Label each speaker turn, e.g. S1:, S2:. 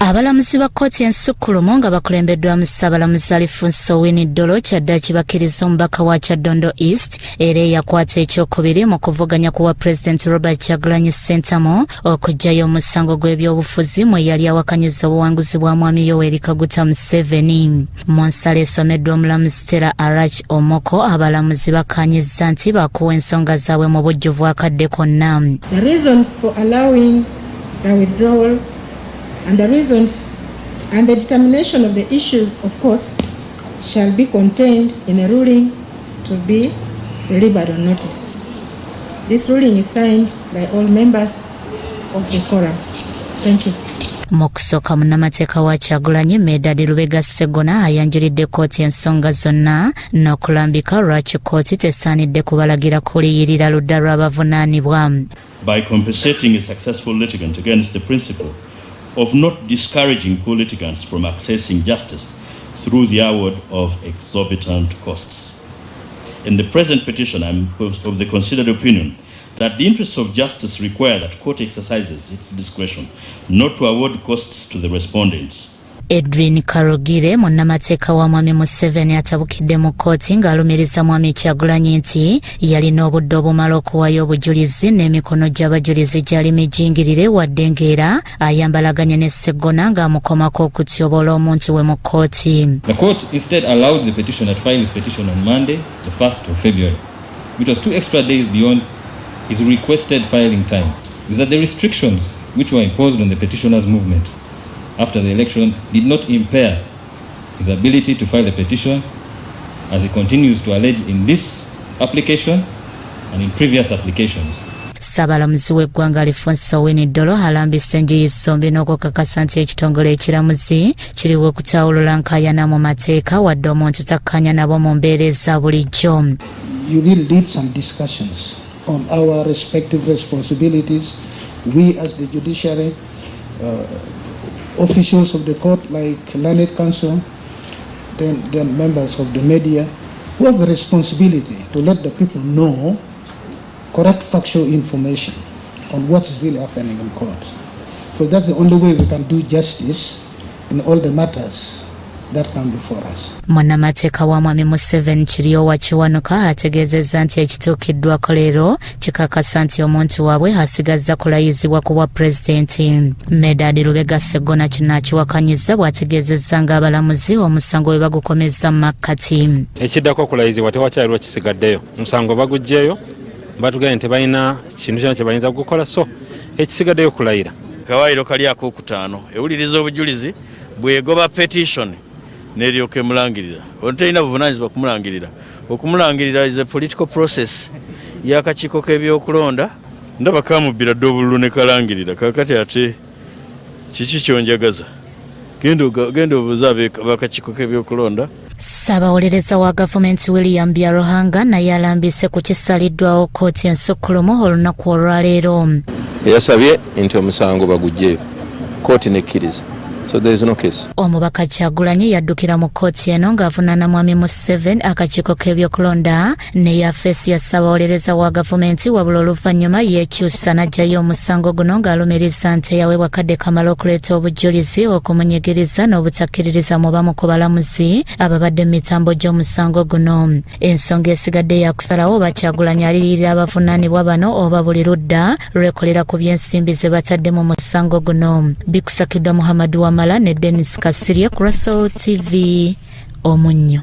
S1: Abalamuzi ba kkooti ensukkulumu nga bakulembeddwamu Ssaabalamuzi Alifunso Owiny Dollo kyaddaaki bakkiriza omubaka wa Kyaddondo East era eyakwata ekyokubiri mu kuvuganya kuwa Pulezidenti Robert Kyagulanyi Ssentamu okuggyayo omusango gw'ebyobufuzi mwe yali awakanyiza obuwanguzi bwa Mwami Yoweri Kaguta Museveni. Mu nsala esomeddwa omulamuzi Stella Arach Omoko, abalamuzi bakkaanyizza nti bakuwa ensonga zaabwe mu bujjuvu akadde konna.
S2: The reasons for allowing the withdrawal and the reasons and the determination of the issue, of course, shall be contained in a ruling to be delivered on notice. This ruling is signed by all members of the quorum. Thank you.
S1: Mu kusooka, munnamateeka wa Kyagulanyi Medard Lubega Ssegona ayanjulidde kkooti ensonga zonna n'okulambika lwaki kkooti tesaanidde kubalagira kuliyirira ludda lw'abavunaanibwa.
S3: By compensating a successful litigant against the principle of not discouraging poor litigants from accessing justice through the award of exorbitant costs. In the present petition, I'm of the considered opinion that the interests of justice require that court exercises its discretion not to award costs to the respondents.
S1: Edwin Karugire, munnamateeka wa Mwami Museveni, atabukidde mu kkooti ng'alumiriza Mwami Kyagulanyi nti yalina obudde obumala okuwaayo obujulizi n'emikono gy'abajulizi gyali mijingirire, wadde ng'era ayambalaganye ne Sseggona ng'amukomako okutyoboola omuntu we mu kkooti.
S4: The court instead allowed the petitioner to file his petition on Monday, the 1st of February, which was 2 extra days beyond his requested filing time. Is that the restrictions which were imposed on the petitioner's movement after the election did not impair his ability to file a petition, as he continues to allege in this application and in previous applications.
S1: Ssaabalamuzi w'eggwanga Alfonso Owiny Dollo alambisa enjuyi zombi n'okukakasa nti ekitongole ekiramuzi kiriwo okutawulula nkaayana mu mateeka, wadde omuntu takkaanya nabo mu mbeera eza bulijjo.
S5: You will lead some discussions on our respective responsibilities, we as the judiciary, officials of the court like Learned Counsel, then members of the media, who have a responsibility to let the people know correct factual information on what is really happening in court. Because that's the only way we can do justice in all the matters that come before us.
S1: Munnamateeka wa Mwami Museveni Kiryowa Kiwanuka ategeezezza nti ekituukiddwako leero kikakasa nti omuntu waabwe asigazza kulayizibwa ku bwa pulezidenti. Medard Lubega Ssegona kino akiwakanyizza bw'ategeezezza ng'abalamuzi omusango bwe bagukomezza mu makkati.
S6: Ekiddako okulayizibwa tewakyaliwo kisigaddeyo. Omusango baguggyeyo, batugambye nti tebalina kintu kyona kye bayinza kugukola, so ekisigaddeyo kulayira.
S7: Kawaayiro kali akokutaano ewuliriza obujulizi, bwegoba petition neryoka emulangirira. Ono terina buvunanyizibwa kumulangirira. Okumulangirira is a political process y'akakiiko k'ebyokulonda. Ndaba kamubbira dde obululu ne kalangirira. Kakati ate kiki kyonjagaza? Genda obuuze ab'akakiiko k'ebyokulonda.
S1: Ssaabawolereza wa gavumenti William Byaruhanga naye alambise ku kisaliddwawo kkooti ensukkulumu olunaku olwaleero.
S8: Yasabye nti omusango baguggyeyo, kooti nekkiriza, so there is no case.
S1: Omubaka Kyagulanyi yaddukira mu kkooti eno ng'avunaana Mwami Museveni, akakiiko k'ebyokulonda ne yafeesi ya ssaabawolereza wa gavumenti, wabula oluvannyuma yeekyusa n'aggyayo omusango guno ng'alumiriza nti eyaweebwa kadde kamala okuleeta obujulizi, okumunyigiriza n'obutakkiririza mu bamu ku balamuzi ababadde mu mitambo gy'omusango guno. Ensonga esigadde yakusalawo oba Kyagulanyi aliyirira abavunaanibwa bano oba buli ludda lwekolera ku by'ensimbi ze batadde mu musango guno. Bikusakiddwa Muhammadu Wamala ne Denis Kasirye ku Russell TV Omunnyo.